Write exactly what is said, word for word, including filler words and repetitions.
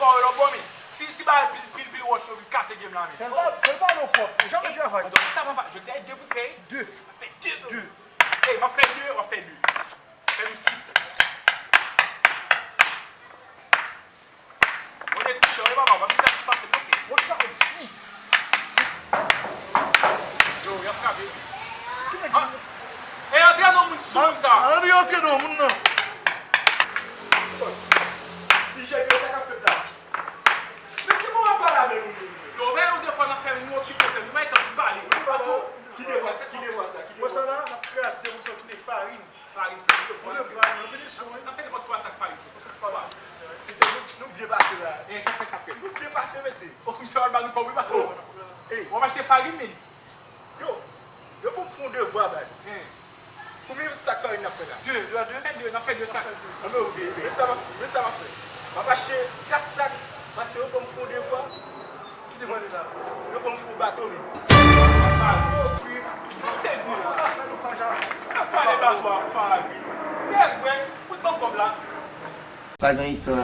Kò yo lòbò, men. Si, si bagay pil, pil, pil wòch yo vin kase game la, men. Sèl pa, sèl pa nou pòp. Ou janm travay. Donk, sa papa, jodi a, de pou fè. De. Fè de. De. Ey, m ap fè de, w ap fè de. Fè nou sis. Mwen te touche, wi, papa, w ap vin fè plis pase m, ok. Wòch la, di. Yo, y ap frape. Ki nèg? Ah. E antre nan moun sou moun sa. Antre, antre nan moun nan. Ti Jeke, sa k ap fèt la? Men se bon, w ap pale avè nou. Yo, men yon de fwa n ap fè nou okipe tèt nou, men tann pale. Ki devwa sa, ki devwa sa, ki devwa sa? Wè sa la, n ap kraze, nou fè tounen farin. Farin, farin, farin, farin. Anpil sou, wi. N ap fè nenpòt twa sak farin. Twa sak farin. Mesye, nou, nou byen pase la. E, sa fè, sa fè. Nou byen pase, mesye. O, misye pral ba nou kòb, wi, patwon. Ey. W ap achte farin, men. Yo, yo pou m fè yon devwa, baz. Konbyen sak farin n ap fè la? De, de a de. Fè de, n ap fè de sak. Anben, ok, men sa m ap, men sa m ap fè. M ap achte kat sak, paske yo ban m fè yon devwa. Ki devwa li la? Yo ban m fè yon bato, men. Sa pale bato a farin. Nèg, wè, fout ban m kòb la. Pa gen istwa.